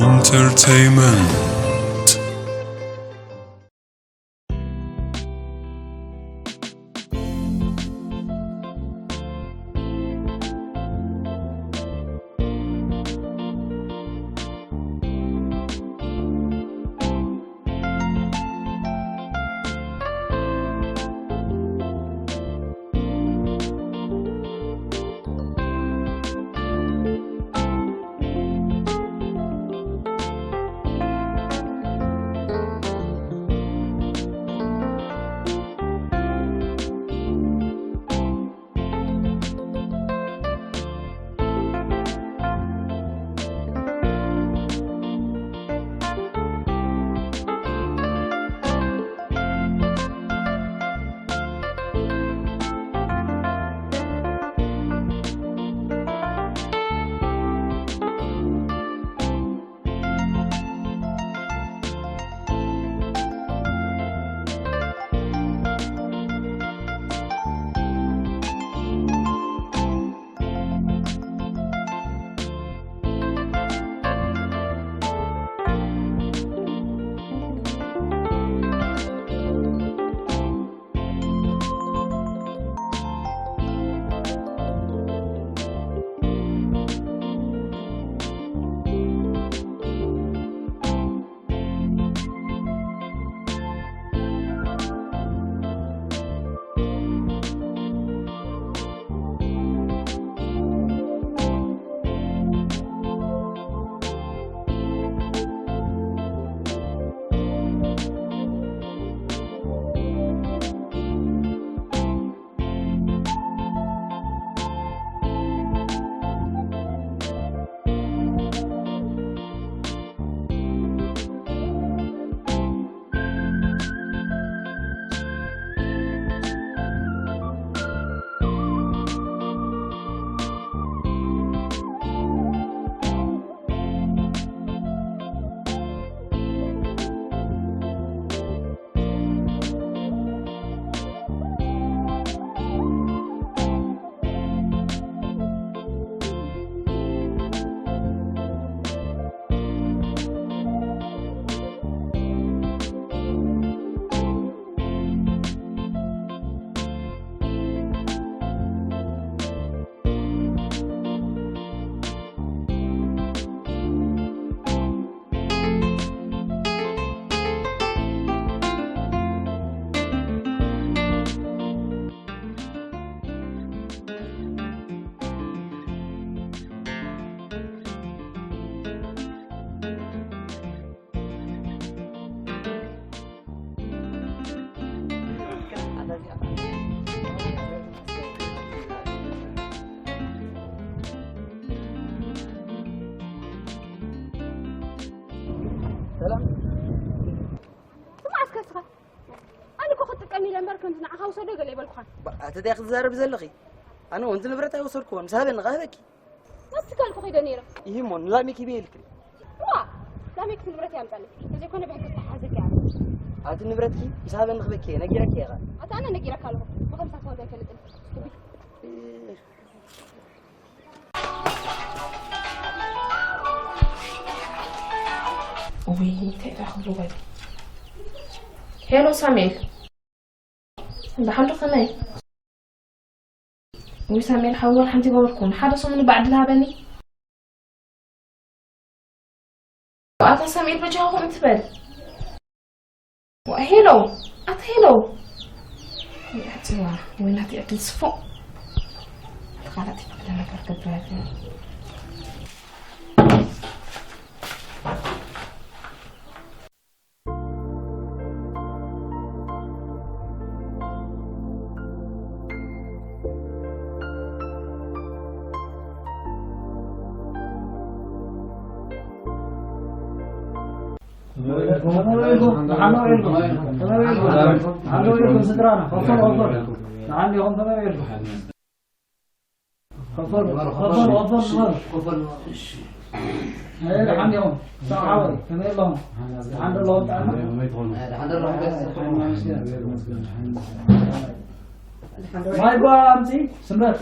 Entertainment. ሰላም። ስማዕ እስከ ንስኻ። ኣነ እኮ ክጥቀም ኢለ እምበር ከምዚ ንዓኻ ውሰዶ ገለ ኣይበልኩኻን። ባ-፣ ኣቲ እንታይ ክትዛረቢ ዘለኺ? ኣነ እውን እቲ ንብረት ኣይወሰድኩዎን። ምስ ሃበኒ ከህበኪ። ናብቲ ካልኩ ከይደ ነይረ። ይህ እሞ ንላሜክ ይበ ኢልክን። ዋ፣ ላሜክ ንብረት ያምጣልኝ። እንተዘይኮነ ብሕጊ ዝተሓሕዘኪ እያ። ኣቲ ንብረትኪ ምስ ሃበኒ ክበኪ እየ፣ ነጊረኪ እየ ኸ። ኣቲ ኣነ ነጊረካ ኣለኹ። ብኸምሳ ተዋርዶ ኣይፈልጥን። እህ። ውይ፣ እንታይ ደኣ ክብሉ በል። ሄሎ ሳሙኤል። ደሓን ዶ ከመይ? ውይ ሳሙኤል ሓወይ፣ ሓንቲ ይገበርኩ። ሓደ ሰሙን እባ ዕድል ሃበኒ። ኣታ ሳሙኤል በጃኻ ከምኡ ትበል። ዋ፣ ሄሎ፣ ኣታ ሄሎ። ወይ ኣጽዋ፣ ወይ ናተይ ዕድል ስፎ። ኣታ ካልኣት ይፈቅደ ነገር ገብረ። ከመይ ውዒልኩም? ከመይ ውዒልኩም? ከመይ ውዒልኩም? ከመይ ውዒልኩም ስድራና? ከመይ ውዒልኩም? ደሓን ዲኹም? ከመይ ውዒልኩም? ከፈሉ፣ ከፈሉ፣ ከፈሉ፣ ከፈሉ። እሺ። እሺ። ደሓን ዲኹም? ሰብዓ ወይ ከመይ ኣለኹም? ደሓን ዶ ኣለኹም? ጥዕና? ደሓን ዶ ኣለኹም? ማይ ጓ ኣምፂ፣ ስምረት።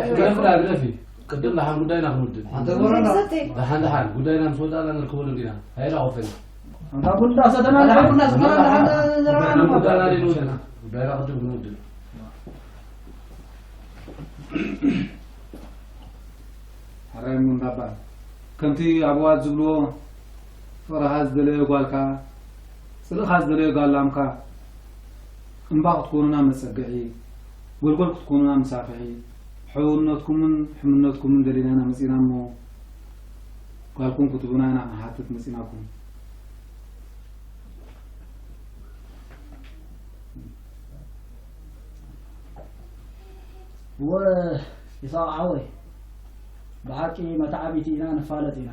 ግደፊ፣ ግደፊ። ቅድም ደሓን ጉዳይና ክንውድእ። ሓንቲ ወረና። ዘተይ። ደሓን ደሓን ጉዳይና ምስ ወዳእና ንርክበሉ እንዲና። ሃይላ ኮፈል። ኣንታ ቡና ሰተና ደሓን ቡና ሰተና ደሓን ዘረባ ጉዳይና ንውድእ። ጉዳይና ቅድም ክንውድእ። ሕራይ ሙንዳባ ከምቲ ኣበዋት ዝብልዎ ፍቕርኻ ዝደለዮ ጓልካ ጽልእኻ ዝደለዮ ጓል ላምካ እምባ ክትኮኑና መጸግዒ ጎልጎል ክትኮኑና መሳፍሒ ሕውነትኩምን ሕምነትኩምን ደሊና ኢና መጺና እሞ ጓልኩም ክትህቡና ኢና ክንሓትት መጺናኩም። እወ ይስሐቕ ሓወይ፣ ብሓቂ መተዓቢቲ ኢና ንፋለጥ ኢና።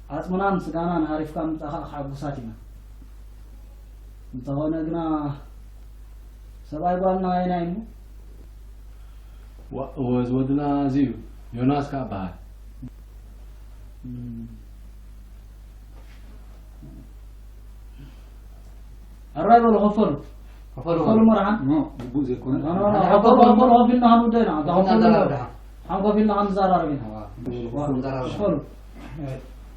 ዓጽምናን ስጋናን ሃሪፍካ ምጻኻ ክሓጉሳት ኢና። እንተኾነ ግና ሰብኣይ ጓልና ኣየናይ እሞ? ዋ- ወ- እዚ ወድና እዚ እዩ። ዮናስ ከኣ በሃል። ኣራይ በሉ ከፈሉ። ከፈሉ ከፈሉ መርሓን። ኖ ግቡእ ዘይኮነ ኖ፣ ኖ፣ ኖ፣ ከፈሉ፣ ከፈሉ፣ ከፊልና ክንውደ ኢና። እታ ከፈሉ ሓንኮፊልና ክንዘራረብ ኢና። ከፈሉ።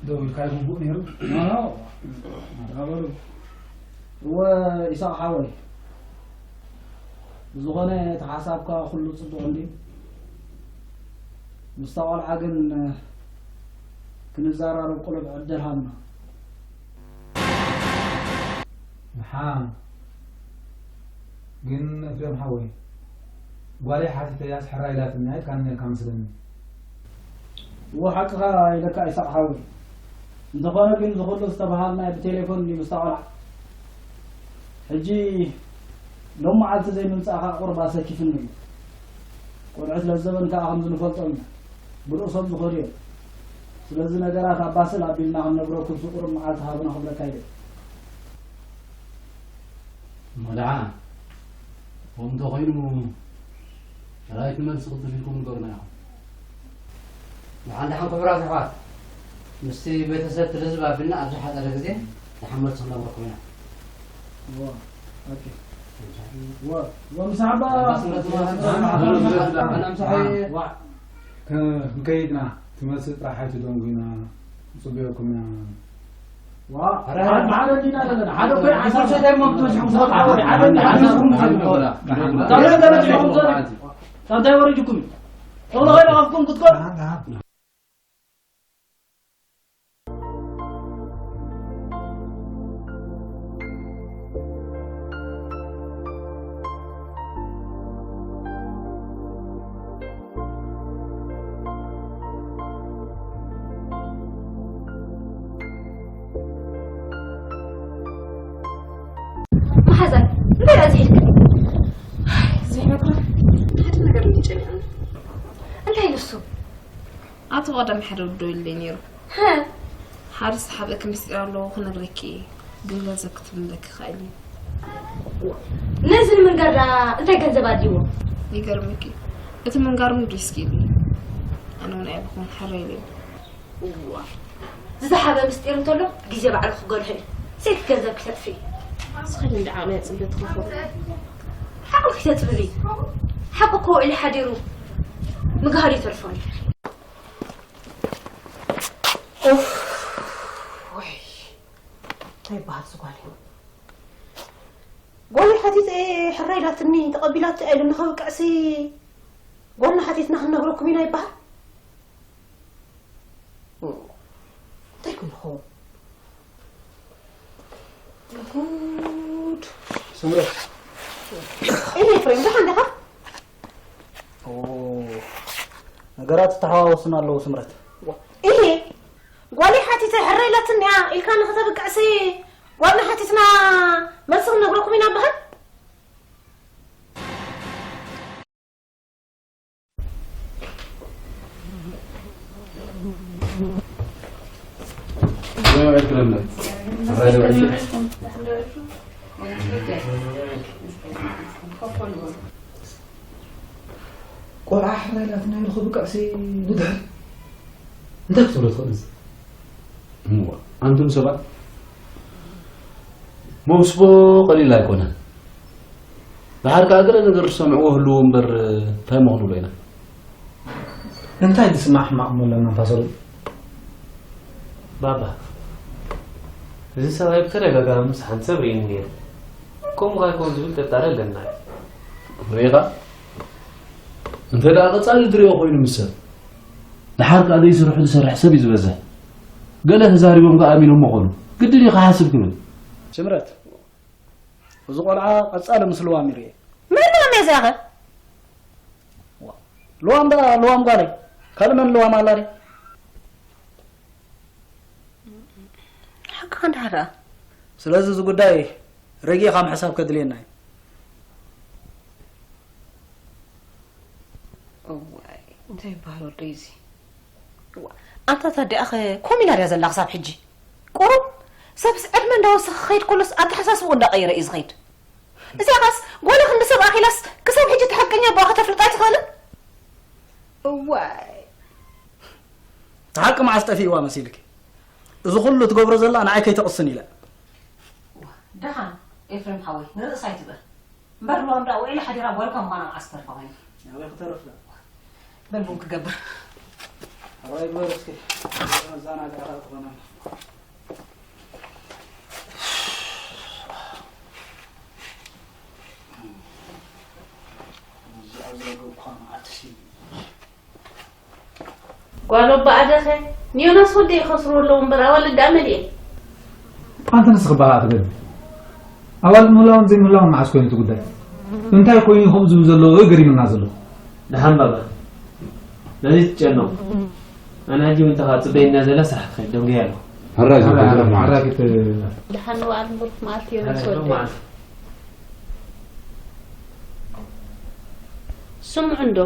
ደው ኢልካ ግቡእ ነይሩ። ኖ፣ ኖ። በሉ። እወ፣ ኢሳቕ ሓወይ። ብዝኾነ፣ እቲ ሓሳብካ ኩሉ ጽቡቕ እንድዩ። ምስታ ቆልዓ ግን ክንዘራረብ ቁሉዕ ዕድል ሃብና። ደሓን ግን ኤፍሬም ሓወይ ጓለይ ሓቲተያስ ሕራይ ኢላትኒ ኣይልካን ነርካ መስለኒ። እወ ሓቅኻ ኢለካ ኢሳቕ ሓወይ። እንተኾነ ግን ዝኹሉ ዝተባሃልናዮ ብቴሌፎን እንድዩ ምስታ ቆልዓ። ሕጂ ሎም መዓልቲ ዘይምምጻእኻ ቁሩብ ኣሰኪፍኒ እዩ። ቆልዑት ለዘበን ከኣ ከምዚ ንፈልጦም ኢና። ብርእሶም ዝኸዱ እዮም። ስለዚ ነገራት ኣባስል ኣቢልና ክንነግረኩም ቁሩብ መዓልቲ ሃቡና ክብለካ ይደሊ። እሞ ደሓ ከምኡ እንተኾይኑ ራይት መልሲ ቅዱስ ኢልኩም ንገሩና ኢኹም። ደሓን ደሓን ክቡራት ኣሕዋት ምስቲ ቤተሰብ እቲ ህዝቢ ኣቢልና ኣብ ዝሓፀረ ግዜ ደሓን መልሲ ክነግረኩም ኢና። ዋ ኦኬ ዋ ዋ ምሳሓባ ኣና ምሳሐ ክንከይድና ትመስል ጥራሕ ኣይትደንጉና ንፅበየኩም ኢና። ዋ ሓደ እንዲና ዘለና ሓደ እኮ ሓሳብ ሰዳይ መብቶ ሓደ እንዲና እንታይ ወረድኩም እዩ? ቶሎ ኸይዳ ኣፍኩም ክትከሉ። መሓዛይ እንታይ ደኣ ዝሒድክኒ? ዘይነግሮ ሓደ ነገር እንዲ ጨኒቑኒ። እንታይ ንሱ? ኣቶ ቀዳም ሓደ ውዶ ኢለይ ነይሩ። ሃ? ሓደ ዝሓበእኪ ምስጢር ኣለዎ ክነግረኪ እየ። ግን ገንዘብ ክትምለኪ ኸኢልኒ። ነዚ ንምንጋር ደኣ እንታይ ገንዘብ ኣድልይዎ? ይገርመኪ። እቲ ምንጋር ምድሪስኪ ኢልኒ። ኣነ እውን ኣይብኹን ሕረ ኢለኒ። እዋ፣ ዝሰሓበ ምስጢር እንተሎ ግዜ ባዕሉ ክገድሖ እዩ። ሰይቲ ገንዘብ ክተጥፍኢ። እስኺ ግን ደኣ ዓቕሚ ኣጽብዮ ትኸፍሉ። ዓቕሚ ክተጽብቢ። ሓቂ እኮ ውዒሉ ሓዲሩ ምግሃዱ ይተርፎ እዩ። ኡፍ፣ ወይ። እንታይ ይበሃል እዚ ጓል እዩ? ጓለይ ሓቲተ እየ ሕራይ ኢላትኒ፣ ተቐቢላቶ እያ ኢሉኒ ከብቅዕሲ ጓልና ሓቲትና ክንነግረኩም ኢና ይበሃል? እንታይ ኮይኑ ይኸውን? ጉድ። ስምረት። እህ ኤፍሬም፣ ደሓን ዲኻ? ኦ፣ ነገራት ተሓዋወሱና ኣለዉ ስምረት። እህ፣ ጓለይ ሓቲተ ሕረ ኢላትኒ እያ ኢልካ ንኽተብቅዕሲ ጓልና ሓቲትና መልሲ ክንነግረኩም ኢና በሃል። ቆልዓ ሕራይ ኢላትና ኢሉ ክብቅዕሲ ንድሕር እንታይ ክትብሎ ትኽእል እዚ? እሞ ኣንቱም ሰባት መውስቦ ቀሊል ኣይኮነን። ደሓር ከኣ ገለ ነገር ዝሰምዕዎ ህልዉ እምበር እንታይ እሞ ክንብሎ ኢና? እንታይ ዝስማዕ ሕማቕ እሞ ኣለና፣ ኣንታ ሰሉም? ባባ፣ እዚ ሰብኣይ ብተደጋጋሚ ምስ ሓንቲ ሰብ ርእዩኒ ነይሩ። ከምኡ ከ ኣይኮን ዝብል ጥርጣረ ኣለና። ርኢኻ? እንተ ደኣ ቀጻሊ ትሪኦ ኮይኑ ምስ ሰብ፣ ደሓር ከኣ ዘይስርሑ ዝሰርሕ ሰብ እዩ ዝበዝሕ። ገለ ተዛሪቦም ከኣ ኣሚኖሞ ኾኑ። ግድን እዩ ክሓስብ ክብል። ስምረት፣ እዚ ቆልዓ ቀጻሊ ምስ ልዋም ይርኤ። መን ልዋም እያ እዚኣ ኸ? ዋ፣ ልዋም ደኣ ልዋም ጓለይ። ካልእ መን ልዋም ኣላ ድያ? ሓቅኻ እንድሕር ደኣ። ስለዚ እዚ ጉዳይ ረጊእኻ ምሕሳብ ከድልየና እዩ። እዋይ፣ እንታይ ይበሃል ወደይ እዚ? እዋ፣ ኣንታ እታ ኣዲኣ ኸ ኮም ኢላ ድያ ዘላ ክሳብ ሕጂ? ቁሩብ ሰብስ ዕድመ እንዳወሰኸ ክኸይድ ከሎስ ኣተሓሳስብኡ እንዳቐየረ እዩ ዝኸይድ። እዚኣ ኸስ ጓላ ክንዲ ሰብ ኣኺላስ ክሳብ ሕጂ እቲ ሓቀኛ ኣቦኣ ከተፍልጣ ኣይትኽእልን? እዋይ። እቲ ሓቂ መዓስ ጠፊእዋ መሲልኪ? እዚ ኩሉ ትገብሮ ዘላ ንዓይ ከይተቕስን ኢላ። ደሓን ኤፍሬም ሓወይ ንርእስ ኣይትበል። እምበር ልዋም ደኣ ውዒላ ሓዲራ ጓልካ ምዃና መዓስ ተርፋ ኮይኑ። ኣበይ ክተርፍ ደኣ? በል ቡን ክገብር። ኣባይ ግበር እስኪ። መዘናግዒ ከኣ ትኾነና። እዚኣ ዝረገ እኳ መዓልቲ ሲ ጓል ኣቦ ኣደኸ ንዮናስ ወደይ ይኸስሩ ኣለዉ እምበር ኣዋልድ ኣመል እየን። ኣንተ ንስኺ በሃ ትገቢ። ኣዋልድ ምህላውን ዘይምህላውን መዓስ ኮይኑ እቲ ጉዳይ? እንታይ ኮይኑ ከምኡ ዝብሉ ዘለዉ እዩ ገሪሙና ዘሎ። ደሓን ባባ፣ ነዚ ትጨነቑ። ኣነ ሕጂ እውን ተኻ ጽበየና ዘላ ስራሕ ትኸይድ ደንጉያ ኣለኹ። ሕራይ ሕራይ፣ ዝጎድሎ ሕራይ፣ ማለት። ሕራይ ክት- ደሓን ንበዓል ብሩኽ መዓልቲ ዮናስ ሕራይ ወደይ። መዓልቲ። ስምዑ እንዶ፣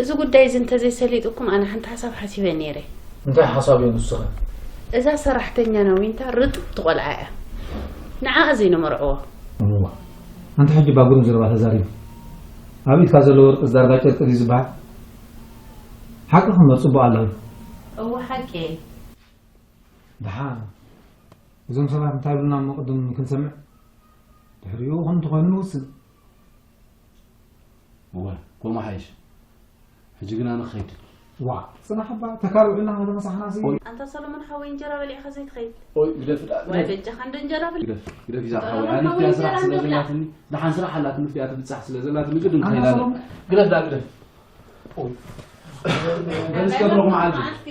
እዚ ጉዳይ እዚ እንተዘይሰሊጡኩም ኣነ ሓንቲ ሓሳብ ሓሲበ ነይረ። እንታይ ሓሳብ እዩ ንሱ ኸ? እዛ ሰራሕተኛና ዊንታ ርጥብቲ ቆልዓ እያ። ንዓኣ ዘይንመርዕዎ። እዋ። ኣንቲ ሕጂ ባጉሩም ዘረባ ተዛሪቡ። ኣብ ኢድካ ዘሎ ወርቂ ዳርጋ ጨርቂ ድዩ ዝበሃል? ሓቂ ክመጽእ ኣለዎ። እወ ሓቂ። ደሓን እዞም ሰባት እንታይ ይብሉና እሞ ቅድም ክንሰምዕ፣ ድሕሪኡ ከምቲ ኮይኑ ንውስን። እወ፣ ከምኡ ሓይሽ። ሕጂ ግና ንኸይድ። ዋ፣ ጽናሕ እባ፣ ተካል ውዒልና ከተመሳሕናሲ። ኦይ። ኣንታ ሰሎሞን ሓወይ፣ እንጀራ በሊዕኻ ዘይትኸይድ? ኦይ፣ ግደፍ ደኣ፣ ዋይ ግደፍ። በጃኻ እንዶ እንጀራ ብልዕ። ግደፍ፣ ግደፍ፣ ይዛቕ ሓወይ። ሰሎሞን ኣነ ሓወይ፣ እዚኣ እንጀራ ስራሕ ስለ እንብላዕ። ዘላትኒ፣ ደሓን ስራሕ ኣላትኒ፣ እዚኣ ትብጻሕ ስለ ዘላትኒ፣ ግድን ኣንታ ክኸይድ ኣለ። ሰሎሞን። ግደፍ ደኣ፣ ግደፍ። ኦይ። በል እስከ ብሩኽ መዓልቲ። መዓልቲ።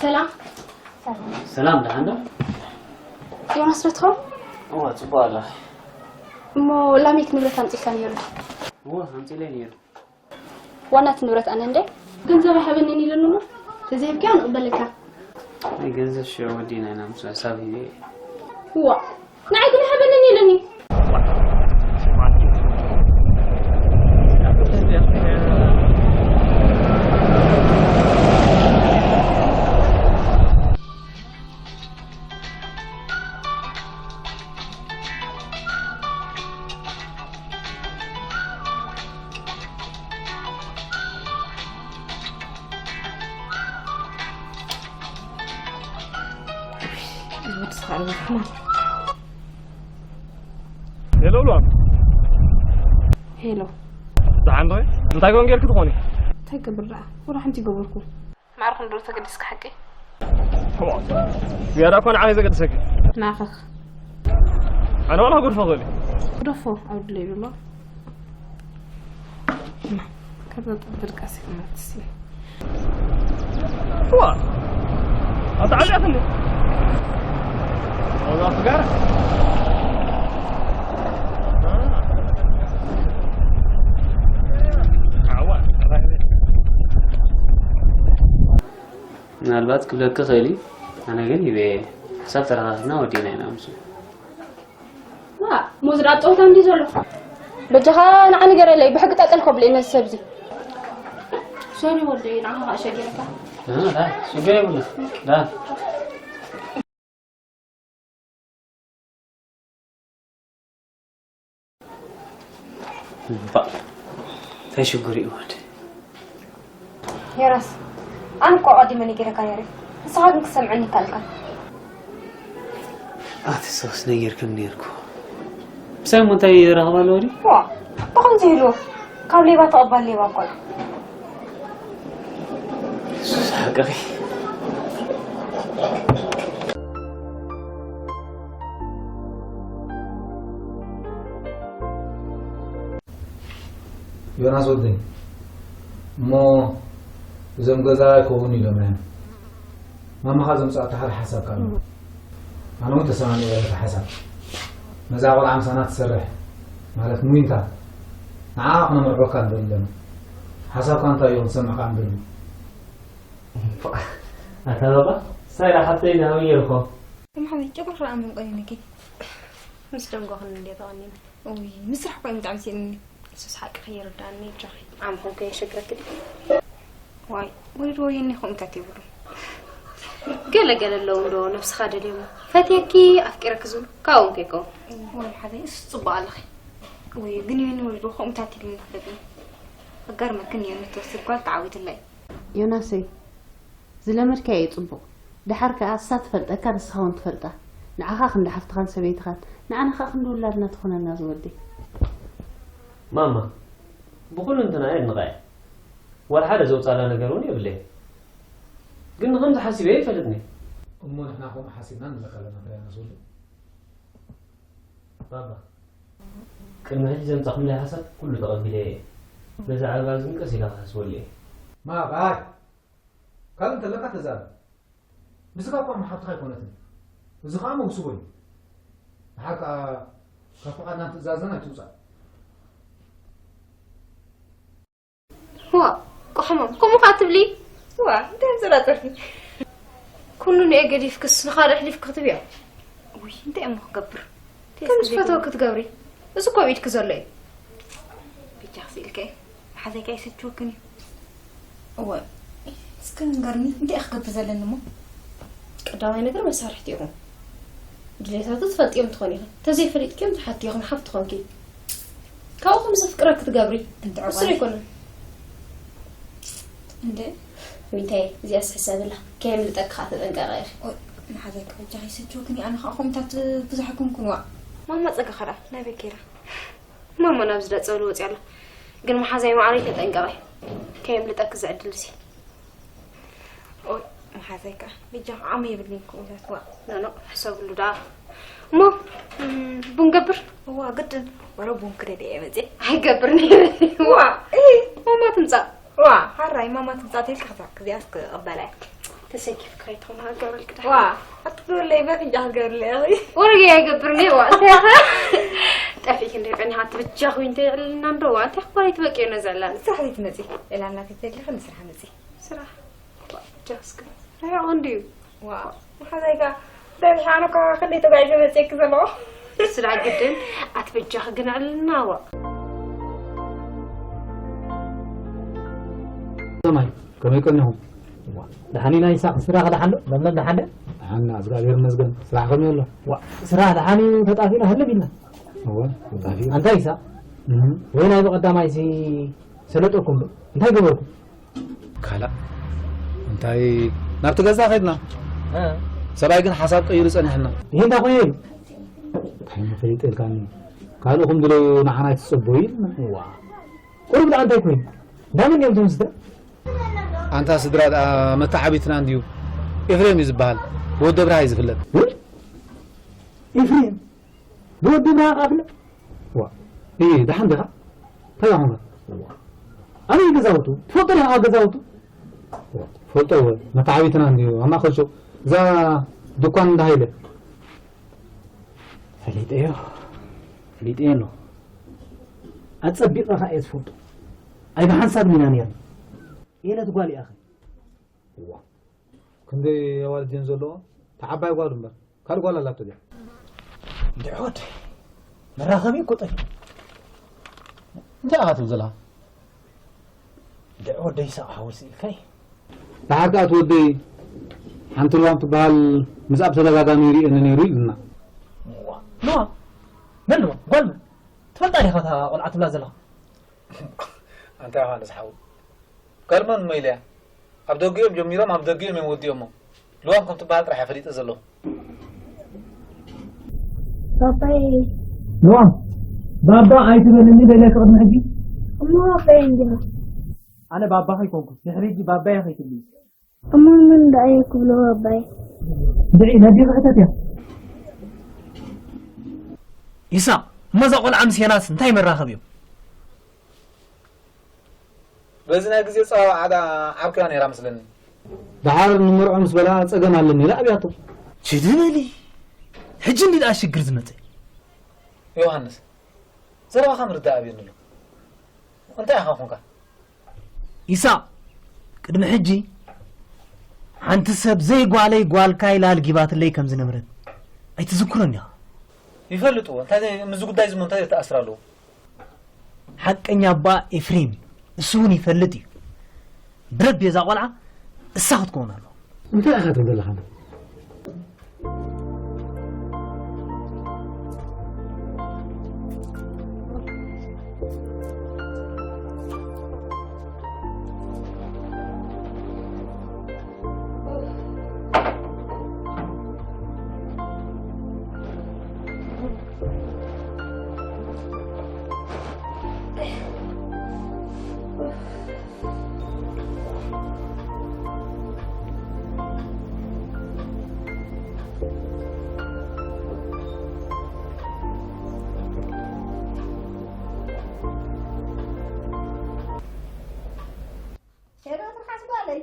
ሰላም። ሰላም፣ ደሓን ዶ? ዮናስ ዶ ትኸውን? እወ፣ ጽቡቕ ኣለኺ። እሞ ላሜክ ንብረት ኣምጺእካ ነይሩ ዶ? እወ፣ ኣምጺእለይ ነይሩ። ዋና እቲ ንብረት ኣነ እንደ ገንዘብ ኣይሃበንን ኢሉኒ እሞ፣ ተዘይብካዮ ንቕበለካ። ናይ ገንዘብ ሽዑ ወዲና ኢና ምስ ሕሳብ ሂበ። ዋ፣ ንዓይ ግን ኣይሃበንን ኢሉኒ። ሄሎ፣ ሉዋም። ሄሎ። ደሓን ዶ? እንታይ ኮን ጌርኪ ትኾኒ? እንታይ ገብር ደኣ? ወላ ሓንቲ ገበርኩ። ማዕረ ክንድኡ ተገዲስካ ሓቂ? ዝያዳ እኮ ንዓይ ዘገድሰኪ። ናኸኽ። ኣነ ዋላ ክገድፎ ክእል እየ። ግደፎ፣ ኣብ ድለይሉ ኣሎ። ከዛ ጠብር ቀስ ይመትሲ። ዋ! ኣታ ዓሊያትኒ። ዋጋ ፍጋር። ዓዋ። ምናልባት ክብለኪ ክእል እዩ፣ ኣነ ግን ሂበ እየ። ክሳብ ተረኻኺብና ወዲእና ኢና ምስኡ። ዋ፣ ሞዝ ደኣ ጸወታ እንድዩ ዘሎ። በጃኻ ንዓ ንገረለይ፣ ብሕጊ ጠጠል ከብሎ እዩ ነዚ ሰብዚ። ሶሪ ወደይ፣ ንዓኻ ኸኣ ሸጊረካ። እ፣ ዳ፣ ሽግር የብሉን። ዳ። እባ፣ እንታይ ሽግር እዩ ወዲ? ሄራስ፣ ኣነ እኮ ኣቐዲመ ነጊረካ ነይረ። ንስኻ ግን ክትሰምዐኒ ይከኣልካ። ኣቲ ሰስ ነጊርክን ነይርኩ። ምሳይ እሞ እንታይ ረኸባ ኣለዎ ድዩ? ዋ፣ ብኸምዚ ኢሉ ካብ ሌባ ተቐባል ሌባ እኮ እዩ። ሱስ ሓቅኺ። ዮናስ ወደይ፣ እሞ እዞም ገዛ ኣይከውን ኢሎም እዮም። ማማኻ ዘምፅኣታ ሓደ ሓሳብ ካሎ። ኣነ እውን ተሰማሚዐ በቲ ሓሳብ። ነዛ ቆልዓ ምሳና ትሰርሕ፣ ማለት ሙይንታ፣ ንዓ ክነምርዖካ ንደሊ ኣለና። ሓሳብካ እንታይ እዩ ክንሰምዕካ ንደሊ። ኣታ ባባ፣ ሳይራ ሓብተይ ናበይ ነይርኮ? ማሕመድ፣ ጨጉርኺ ርኣ ምን ቀኒንኪ? ምስ ደንጎ ክንድዮ ተቐኒነ። እውይ፣ ምስራሕ እኮ እዩ ብጣዕሚ ስኢንኒ። እሱስ ሓቂ ከይርድኣኒ እጃኺ። ዓም ኾንኩ የሸግረኪ ድዩ? ዋይ፣ ወሊድ ወየኒ ከምኡታት ይብሉ። ገለ ገለ ኣለዉ እንዶ ነብስኻ ደልዮሞ። ፈትየኪ፣ ኣፍቂረኪ ዝብሉ፣ ካብኦም ከይከውን። ዋይ፣ ሓዘይ፣ እሱስ ጽቡቕ ኣለኺ። ወይ ግን የኒ ወሊድ ከምኡታት ይብሉ ይፈልጥኒ። ኣጋርመክን የኒ ትወስድ ጓል ተዓዊትላ እዩ። ዮናሰይ፣ ዝለመድካዮ እዩ ጽቡቕ። ደሓር ከኣ እሳ ትፈልጠካ፣ ንስኻ እውን ትፈልጣ። ንዓኻ ክንዲ ሓፍትኻን ሰበይትኻን፣ ንዓና ከኣ ክንዲ ውላድና ትኾነና ዝወደይ። ማማ፣ ብኹሉ እንትና እየ ኣድንቐያ። ዋላ ሓደ ዘውጻላ ነገር እውን የብለይ። ግን ንኸምዚ ሓሲበ ኣይፈልጥን እየ። እሞ ንሕና ከምኡ ሓሲብና ንብለካ ኣለና፣ እንታይ ኢና ዝወደይ? ባባ፣ ቅድሚ ሕጂ ዘምጻኹምለይ ሓሳብ ኩሉ ተቐቢለ እየ። በዛ ዕላል ግን ቀስ ኢለ ክሓስበሉ እየ። ማባይ፣ ካልእ እንተለካ ተዛረብ። ብስጋ እኳ መሓብትኻ ኣይኮነትን። እዚ ኸኣ መውስቦ እዩ። ንሓር ከኣ ካብ ፍቓድናን ትእዛዝናን ኣይትውጻእ። ዋ፣ ቆሕሞም፣ ከምኡ ኸኣ ትብሊ? ዋ፣ እንታይ ምዘራጠርኪ? ኩሉ ንኤ ገዲፍክስ ንኻልእ ኣሕሊፍኪ ክትብዮ? ውይ፣ እንታይ እሞ ክገብር? ከም ዝፈተወ ክትገብሪ። እዚ እኮ ኣብ ኢድኪ ዘሎ እዩ። በጃኺ ስኢልከ፣ መሓዘይካ ይሰችወክን እዩ። እወ፣ እስከ ንገርኒ፣ እንታይ እየ ክገብር ዘለኒ እሞ? ቀዳማይ ነገር መሳርሕቲ ኢኹም። ድሌታቱ ትፈልጥዮም ትኾን ኢኺ። ተዘይፈሊጥክዮም ትሓቲ ኢኹም፣ ሓፍቲ ኮንኪ። ካብኡ ከም ዘፍቅረኪ ትገብሪ። እንተ ብስሩ ዕቋር። ኣይኮነን። እንደ ዊንታየ፣ እዚኣስ ሕሰብላ። ከየምልጠኪ ኸኣ ተጠንቀቒ ኢኺ። ኦይ፣ መሓዘይ ክዕጃ ከይሰችወክኒ፣ ኣነ ኸኣ ከምኡታት ብዙሕ ኣይኮንኩን ዋእ። ማማ ጸጋ ኸኣ ናበይ ከይዳ? ማማ ናብ ዝዳ ጸበል ወጺኣ ኣላ። ግን መሓዘይ መዓረይ ተጠንቀቒ። ከየምልጠኪ እዚ ዕድል እዚ። ኦይ፣ መሓዘይ ከኣ፣ በጃኺ ዓሚ የብልኒ ከምኡታት ዋእ። ኖ፣ ኖ፣ ሕሰብሉ ደኣ። እሞ፣ እም፣ ቡን ገብር? እዋ፣ ግድን። ወረ ቡን ክደልየ እየ መጽየ። ኣይገብር ነይረ። ዋ፣ እይ። ማማ ትምጻእ። ዋ፣ ሓራይ ማማ ትምጻእ ተልካ ክዛ-፣ ክዚኣስ ክቕበላ እየ። ተሰኪፍካ ኣይትኾን፣ ሃገር ወልክዳ። ዋ፣ ኣትገብርለይ፣ በፍንጃ ክትገብርለይ ኢኺ። ወረገ ኣይገብር ነይረ፣ ዋ፣ እንታይ ኢኻ? ጠፊእኪ እንደ ቀኒኻ ትብጃ ኮይን ተይዕልና እንዶ፣ ዋ፣ እንታይ ክባል ኣይትበቅዮ ነዚ ዕላል። ስራሕ ዘይትመጺ፣ ዕላልና ተተልኺ ንስራሕ መጺ። ስራሕ። ጃስክ። እንታይ ይኾን ድዩ? ዋ፣ መሓዛይ ከኣ፣ እንታይ ዝሓኖ ከኣ ክንደይ ተጓዒዘ መጽየኪ ዘለኹ። ስራሕ ግድን፣ ኣትበጃኺ ግን ዕልና፣ ዋ። ሰማይ፣ ከመይ ቀኒኹም? ዋ፣ ደሓን ኢና ይሳቕ፣ ስራሕ ደሓን ዶ? ለምለም ደሓን ዶ? ደሓን ኢና፣ እግዚኣብሔር ይመስገን። ስራሕ ከመይ ኣሎ? ዋ፣ ስራሕ ደሓን እዩ፣ ተጣፊእና ህልም ኢልና። እወ፣ ተጣፊእና። ኣንታ ይሳቕ? እህ። ወይ ናይ ብቐዳማይሲ ሰለጠኩም ዶ? እንታይ ገበርኩም? ካልእ እንታይ ናብቲ ገዛ ከድና። እ። ሰብኣይ ግን ሓሳብ ቀይሩ ጸኒሕና። ይሄ እንታይ ኮይኑ እዩ? እንታይ ምፍሊጥ ኢልካኒ? ካልእኹም ድለዩ ንዓና ኣይትጸበዩ ኢልና። ዋ። ቁሩብ ደኣ እንታይ ኮይኑ? እንዳመን እዮም እቶም ስድራ? ኣንታ ስድራ ደኣ መተዓቢትና እንድዩ። ኤፍሬም እዩ ዝበሃል። ብወዲ ኣብርሃ እዩ ዝፍለጥ። እ? ኤፍሬም? ብወዲ ብርሃ ከኣ ፍለ-? ዋ፣ እይ፣ ደሓን ዲኻ? እንታይ ኾንካ? ዋ። ኣበይ ገዛውቱ? ትፈልጦ ዲኻ ገዛውቱ? ዋ፣ ፈልጦ እወ፣ መተዓቢትና እንድዩ፣ ኣብ ማእከል ሹቕ፣ እዛ ድኳን እንዳ ሃይለ። ፈሊጠዮ፣ ፈሊጠዮ ኣለኹ። ኣጸቢቐ ከኣ እየ ዝፈልጦ። ኣይ ብሓንሳብ ኢና ነይርና። የለት ጓል እያ ኸ? ዋ፣ ክንደይ ኣዋልድ እየን ዘለዋ? እታ ዓባይ ጓል እምበር። ካልእ ጓል ኣላቶ ድያ? እንድዒ ወደይ፣ መራኸቢ እኮ ጠፊኡ። እንታይ ኢኻ ትብል ዘለኻ? እንድዒ ወደይ፣ ይስሐቕ ሓወይ ስኢልካይ። ደሓር ከኣ እቲ ወደይ ሓንቲ ልዋም ትበሃል ምስኣ ብተደጋጋሚ ይርእየኒ ነይሩ ኢሉና። ዋ፣ ልዋም? መን ልዋም? ጓል መን? ትፈልጣ ዲኻ እታ ቆልዓ ትብላ ዘለኻ? ኣንታ ዮሃንስ ሓው፣ ጋል መን እሞ ኢለያ? ኣብ ደገኦም ጀሚሮም ኣብ ደገኦም እዮም ወዲኦሞ። ልዋም ከም ትበሃል ጥራሕ እየ ፈሊጠ ዘለኹ። ባባይ። ልዋም፣ ባባ ኣይትበልኒ ደለክ ቅድሚ ሕጂ። እሞ ባባይ እንዲና። ኣነ ባባኺ ኣይኮንኩን፣ ድሕሪ ሕጂ ባባይ ከይትብልኒ። እሞ መን ደኣ እየ ክብሎ ባባይ? ድዒ ነዲኺ ሕተትያ። ኢሳቕ፣ እሞ እዛ ቆልዓ ምስ ዮናስ እንታይ መራኸቢኦም? በዚ ናይ ግዜ ጸዋውዓ ደኣ ዓርኩያ ነይራ መስለኒ። ደሓር ንመርዖ ምስ በላ ጸገም ኣለኒ ኢላ ኣብያቶ። ችዲ በሊ። ሕጂ እንዲ ደኣ ሽግር ዝመጸ? ዮሃንስ፣ ዘረባኻ ምርዳእ ኣብየኒ ኣሎ። እንታይ ኢኻ ኾንካ? ኢሳቕ፣ ቅድሚ ሕጂ ሓንቲ ሰብ ዘይጓለይ ጓልካ ኢላ ኣልጊባትለይ ከም ዝነበረት ኣይትዝክሮን ዲኻ? ይፈልጥዎ። እንታይ ዘይ-፣ ምስዚ ጉዳይ እዚ እሞ እንታይ ዘተኣስር ኣለዎ? ሓቀኛ ኣቦኣ ኤፍሬም እዩ። እሱ እውን ይፈልጥ እዩ። ብረቢ እዛ ቆልዓ እሳ ክትከውን ኣለዋ። እንታይ ኢኻ ትብል ዘለኻ? ሄሎ፣ ትርሓስ ጓለይ።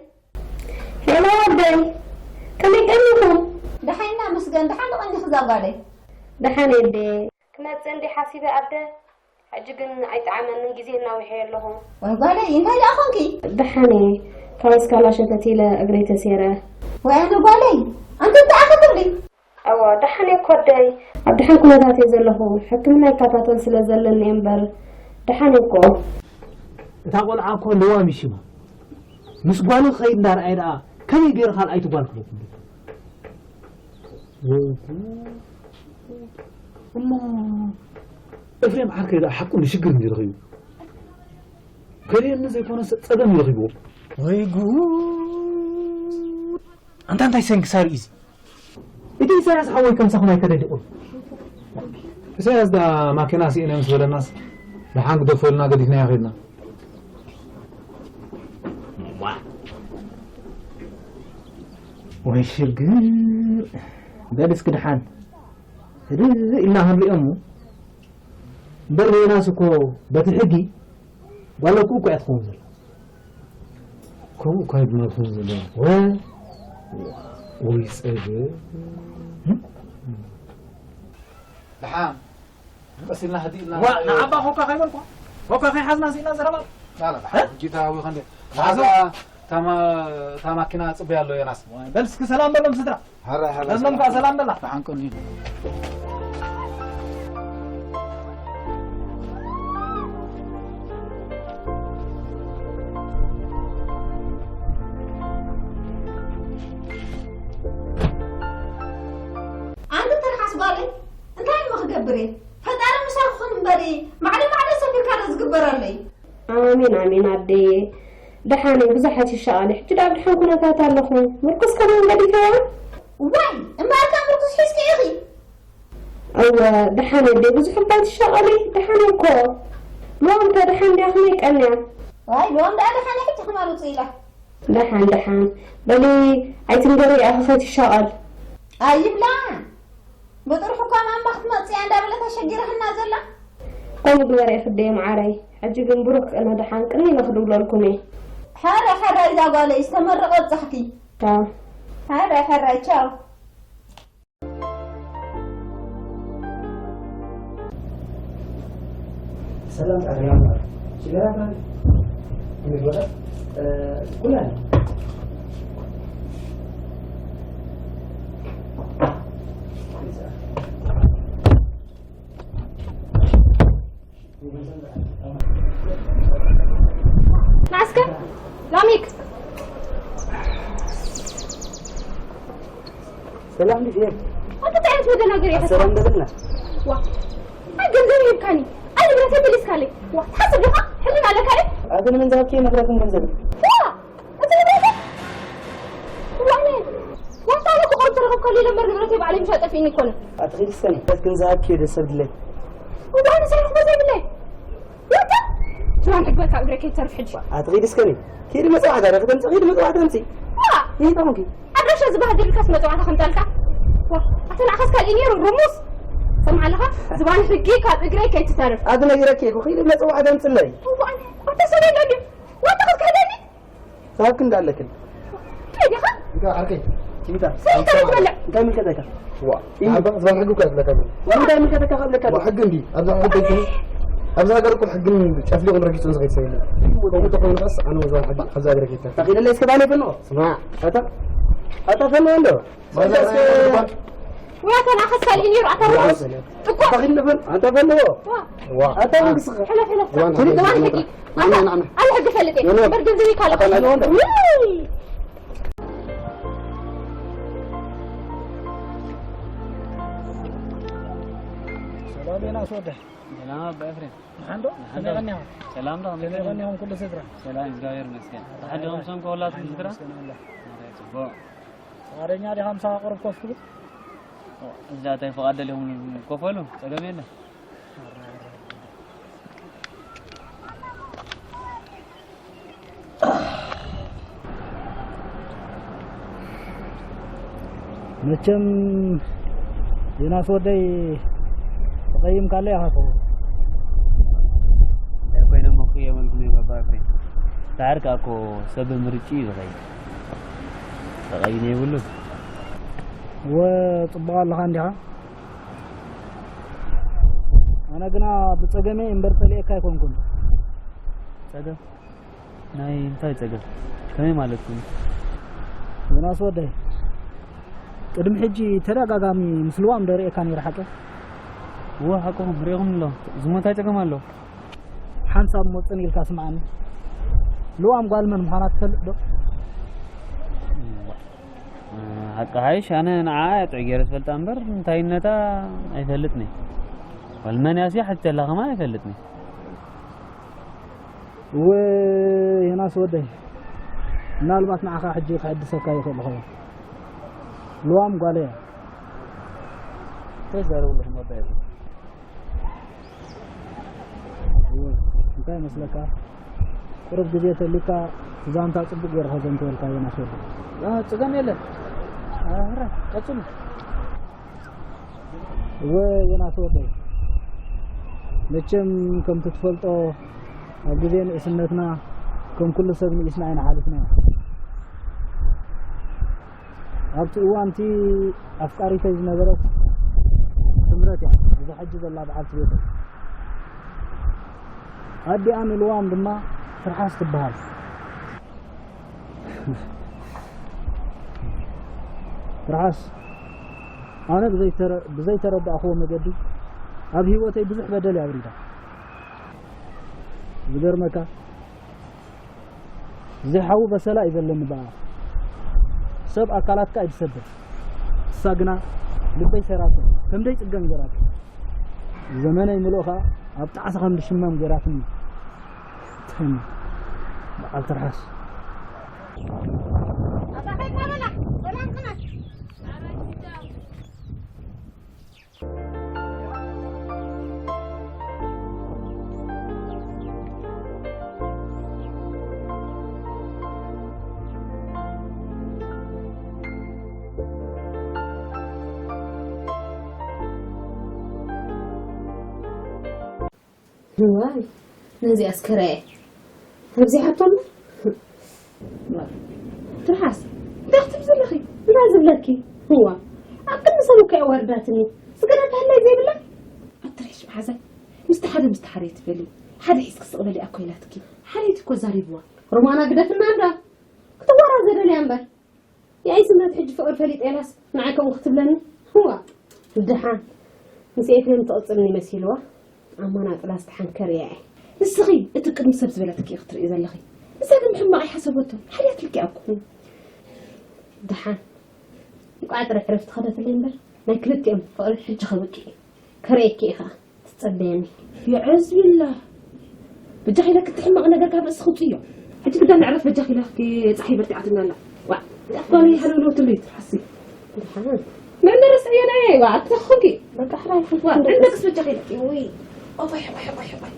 ሄሎ ወደይ፣ ከመይ ቀኒኹም? ደሓን ኢና መስገን፣ ደሓን ዶ ቀኒኺ እዛ ጓለይ? ደሓን እየ ኣደ። ክመጽእ እንዲ ሓሲበ ኣደ፣ ሕጂ ግን ኣይጠዓመንን፣ ግዜ እናዊሐዮ ኣለኹ። ወይ ጓለይ፣ እንታይ ደኣ ኾንኪ? ደሓን እየ፣ ካብ እስካላ ሸተት ኢለ እግረይ ተሴረ። ወይ ኣነ ጓለይ፣ ኣንቲ እንታይ ኢኺ ትብሊ? እወ፣ ደሓን እየ እኮ ኣደይ። ኣብ ደሓን ኩነታት እየ ዘለኹ። ሕክምና ይከታተል ስለ ዘለኒ እየ እምበር፣ ደሓን እየ እኮ። እታ ቆልዓ እኮ ለዋም እዩ ሽማ። ምስ ጓሉ ክኸይድ እንዳረኣየ ደኣ ከመይ ገይሩ ካልኣይቲ ጓል ክረክብ? ወይ ጉድ። እሞ ኤፍሬም ዓርከይ ደኣ ሓቁ ንሽግር እንዲ ረኺቡ። ከርእየኒ ዘይኮነስ ጸገም እዩ ረኺብዎ። ወይ ጉድ! ኣንታ እንታይ ሰንክሳር እዩ እዚ? እቲ ኢሳያስ ሓወይ ከምሳኹም ኣይተደዲቑን። ኢሳያስ ደኣ ማኪና ስኢነ ምስ በለናስ ደሓን ግደፎ ኢልና ገዲፍናዮ ኸድና። ዋእ! ወይ ሽግር! በል እስኪ ደሓን ህድእ ኢልና ክንሪኦም እምበር ዮናስ እኮ በቲ ሕጊ ጓል ኣቦኡ እኮ እያ ትኸውን ዘላ። ከምኡ እኮ እዩ ድማ ትኸውን ዘላ። ወ-፣ ወይ ጸገም። ደሓን ቀስ ኢልና ህድእ ኢልና ዋ፣ ንዓባ ኮካ ከይበልኳ? ኮካ ከይሓዝና ስኢና ዘረባ? ላ፣ ላ፣ ላ፣ እ? ሕጂ ተሃዊኸ እንደ-፣ ሓዞ። ናዛ ታማ-፣ እታ ማኪና ጽበያ ኣሎ ዮናስ። ዋይ፣ በል እስኪ ሰላም በሎም ስድራ። ሓራይ፣ ሓራይ፣ ለምለም ሰላም። ከኣ ሰላም በላ። ደሓን ቀኒ። ኣንቲ ትርሓስ ጓለይ፣ እንታይ እሞ ክገብር እየ? ፈጣሪ ምሳኺ ይኹን እምበሪ፣ ማዕዶ ማዕዶ ሰፊርካ ዶ ዝግበረለይ? ኣሜን፣ ኣሜን ኣደየ። ደሓነይ ብዙሕ ኣይትሻቐሊ። ሕጂ ደኣ ኣብ ደሓን ኩነታት ኣለኹ። ምርኩስ ከማን ገዲፈያ? ዋይ፣ እምበኣርካ ምርኩስ ሒዝኪ ኢኺ? እወ፣ ደሓነይ ኣደይ፣ ብዙሕ እባ ኣይትሻቐሊ። ደሓነይ እኮ። ሎሚ ከ ደሓን ድያ? ከመይ ቀንያ? ዋይ፣ ሎሚ ደኣ ደሓነይ፣ ሕጂ ከማን ውፅእ ኢላ። ደሓን፣ ደሓን። በሊ ኣይትንገርያ ኢኺ ከይትሻቐል። ኣይብላ። ብጥርሑ እኳ ማማ ክትመጽእ እያ እንዳበለት ኣሸጊራትና ዘላ። ከምኡ ግበሪ ኢኺ ኣደየ መዓረይ። ሕጂ ግን ብሩክ ቅነ ደሓን ቅኒ ኢለ ክድውለልኩም እየ። ሓራይ ሓራይ እዛ ጓለይ ዝተመረቐ ኣብጻሕኪ። ቻው። ሓራይ ሓራይ ቻው። ሰላም ጻድያ። ሽገራታ እንግዲህ ወጣ ኩላን። ላሚክ! ሰላም ዲፍ እየ። ኣንተ እንታይ ዓይነት መደናገሪ ኢኻ? ሰላም ደብልና። ዋ! ኣይ ገንዘብ ሂብካኒ። ኣይ ንብረተይ መሊስካለይ። ዋ! ትሓስብ ዲኻ? ሕልና ኣለካ ድዩ? ኣቲ ንመን ዝሃብክዮ ንብረትን ገንዘብን? ዋ! እቲ ንብረተይ? ዋ! ኣነ ዋታ ኣነ ክቐርብ ተረኸብካሉ ኢለ እምበር ንብረተይ ባዕለይ ምሻ ጠፊእኒ ኣይኮነን። ኣቲ ኺዲ እስከ ነይ። ንብረት ግን ዝሃብክዮ ደሰብ ድለይ። ዋ! ኣነ ሰሪሕኩ ዘይብለይ። ወታ! ትራን ሕግበካ እግረ ከይተርፍ ሕጂ። ኣቲ ኺዲ እስከ ነይ። ኪዲ መጽዋዕታ ዶ ክተምጽእ? ኪዲ መጽዋዕታ ኣምጽእ። ዋ! ይሄ ታሙኪ። ኣድራሻ ዝበሃል ደልካስ መጽዋዕታ ከምጣልካ? ዋ! ኣቲ ንዓኻስ ካልእ ነይሩ ርሙስ። ሰምዓ ኣለኻ? ዝባን ሕጊ ካብ እግረይ ከይትተርፍ። ኣቲ ነጊረኪ እኮ ኪዲ መጽዋዕታ ኣምጽለይ። ዋ! ኣነ ኣታ ሰበይ ለልዩ። ወታ ክትክሕደኒ? ሳብክ እንዳለክን። እንታይ ዲኻ? እንካ ዓርከይ። ቲታ። ስራሕ እንታይ ትበልዕ? እንታይ ምልከተካ? ዋ ዓባ ዝባን ሕጊ እኮ ኣይብለካ። እንታይ ምልከተካ ከብለካ? ዋ ሕጊ እንዲ ኣብዛ ዓበይቲ ኣብዚ ሃገር እኮ ሕግን ጨፍሊቑን ረጊጹን ዝኸይድ ሰብ የለን። ከምኡ ተኾይኑ ኸስ ኣነ ዝባን ሕጊ ካብዛ ሃገር ከይተ ታኺለለ እስከ ባለ ፈኖ። ስማዕ ኣታ ኣታ ፈኖ እንዶ። ባዛ ወያ ተናኸስ ካልእ ነይሩ ኣታ ርሙስ። ጥቆ ታኺል ነፈን ኣታ ፈኖ። ዋ ኣታ ንግስኻ። ሕለፍ ሕለፍ። ዝባን ዝባን ሕጊ ሕጊ። ኣታ ኣለ ሕጊ ፈልጥ እየ። እምበር ገንዘብ ይካል። ሰላም ዮናስ ወደ ሰላም ኣባ ኤፍሬም። ንሓንዶ ከመይ ቀኒኹም? ሰላም ዶ? ከመይ ቀኒኹም ኩሉ ስድራ? ሰላም እግዚኣብሔር ይመስገን። ሓደ ኹምሶም ከወላትኩም ስድራ? ይመስገን ኣምላኽ። ኣረ ጽቡቕ። ፍቓደኛ ዲኻ ምሳኻ ቁሩብ ኮፍ ትብል? እዛ እንታይ ፍቓድ ደሊኹም ኮፈሉ? ጸገም የለ። መቸም ዮናስ ወደይ ተቐይምካለ ኢኻ ትኸውን። እንታይ ኮይነ እሞ ክየመልኩም እዮም ኣባ ኤፍሬም። ዳሕር ከኣ እኮ ሰብ ብምርጭ እዩ ዝኸይድ። ተቐይነ የብሉን። እወ ጽቡቕ ኣለኻ እንዲኻ። ኣነ ግና ብጸገመይ እምበር ጸሊኤካ ኣይኮንኩን። ጸገም? ናይ እንታይ ጸገም? ከመይ ማለትኩም? ዮናስ ወደይ፣ ቅድሚ ሕጂ ተደጋጋሚ ምስ ልዋም ዶ ርእየካ ነይረ ሓቂ? እወ ሓቅኹም ሪኢኹም ኣሎ። ዝሞ እንታይ ጸገም ኣሎ? ሓንሳብ ሞጽን ኢልካ ስምዓኒ። ልዋም ጓል መን ምዃና ትፈልጥ ዶ? ሓቂ ሓይሽ ኣነ ንዓ ጥዑይ ገይረ ዝፈልጣ እምበር እንታይነታ ኣይፈልጥን። ዋል መን ያሲ ሓተላ ከማ ኣይፈልጥን። እወ ዮናስ ወደይ፣ ምናልባት ንዓኻ ሕጂ ክሕድሰካ ይኽእል ይኸውን። ልዋም ጓለይ እያ። እንታይ ትዛረቡ ኣለኹም ኣባ ኤፍሬም? እወ፣ እንታይ ይመስለካ? ቁሩብ ግዜ ተሊካ ዛንታ ጽቡቕ ገይርካ ዘንተወልካ ዮናስ ወደይ። ጸገም የለን። ኣረ ቀጽሉ። እወ ዮናስ ወደይ፣ መቸም ከምቲ ትፈልጦ ኣብ ግዜ ንእስነትና ከም ኩሉ ሰብ ንኢስና ኢና ሓሊፍና። ኣብቲ እዋንቲ ኣፍቃሪተይ ዝነበረት ስምረት እያ፣ እዛ ሕጂ ዘላ በዓልቲ ቤተይ። ኣዲኣ ንልዋም ድማ ትርሓስ ትበሃል። ትርሓስ ኣነ ብዘይተረ- ብዘይተረዳእኽዎ መገዲ ኣብ ህይወተይ ብዙሕ በደል እያ ኣውሪዳ። ዝገርመካ ዘይሓዊ በሰላ እዩ ዘለኒ ብኣ። ሰብ ኣካላትካ እዩ ዝሰብር። እሳ ግና ልበይ ሰራቶ፣ ከምደይ ጽገም ገራቶ። ዘመነይ ምሉእ ኸኣ ኣብ ጣዕሳ ከም ዝሽመም ገራትኒ። ተም በዓል ትርሓስ። እዋይ ነዚኣ እስከ ረኣየ ኣብዚሓቶ ኣሎ። ትርሓስ እንታይ ክትብሊ ዘለኺ? እንታይ ዝብለኪ? እዋ ኣብ ቅድሚ ሰብ እኮ እያ ወርዳትኒ። ስገዳት ሃላይ ዘይብላ ኣትርሕሽ መሓዛይ ምስቲ ሓደ ምስቲ ሓደ ይትበሊ። ሓደ ሒዝኪ ስቕ በሊ ኣኮ ኢላትኪ። ሓለይቲ እኮ ዛሪብዋ። ሮማና ግደፍና እንዳ ክትዋራዘ ደልያ እምበር። ያይ ስምረት ሕጂ ፍቕሪ ፈሊጠ ኢላስ ንዓይ ከምኡ ክትብለኒ? እዋ ድሓን ምስ ኤፍሬም ትቕጽልኒ መሲልዋ ኣማናጥላ ዝተሓንከር እያ እየ። ንስኺ እቲ ቅድሚ ሰብ ዝበለትኪ ኢኺ ትርኢ ዘለኺ። እዛ ግን ብሕማቕ ኣይሓሰበቶ። ሓያት ልኪ ኣኩ። ደሓን። እንቋዕ ጥራይ ዕረፍቲ ከደትለይ እምበር፣ ናይ ክልቲኦም ፍቕሪ ሕጂ ከብቂ እዩ። ከርእየኪ እየ ኸዓ። ትጸበየኒ። የዕዝ ቢላህ። በጃኺ ኢለ ክትሕመቕ ነገር ካብ ርእሲ ክውጽእ እዮ። ሕጂ ግዳ ንዕረፍ በጃኺ ኢለ፣ ጸሓይ በርቲዓትና ኣላ። ዋዕ። ጓለይ ሃለውለው ትብሊ ትሓስቢ። ደሓን። መመረስ ዕዮና እየ። ዋዕ፣ ኣትኹንኪ። በቃ ሕራይ ዋዕ፣ ክንደቅስ። ዕንደቅስ በጃኺ ኢለ። ውይ። ኦባይ፣ ኦባይ፣ ኦባይ፣ ኦባይ።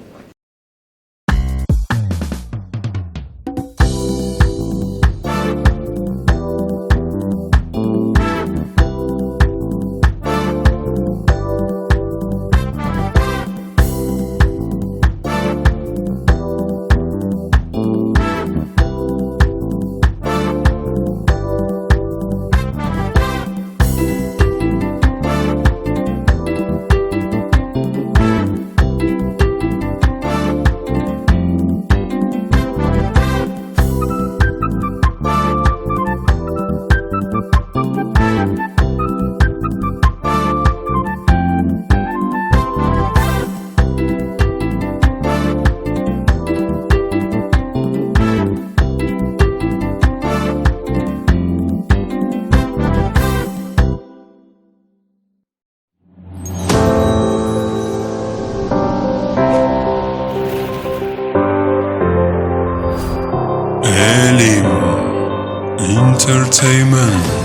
ኤሊም ኢንተርቴይመንት።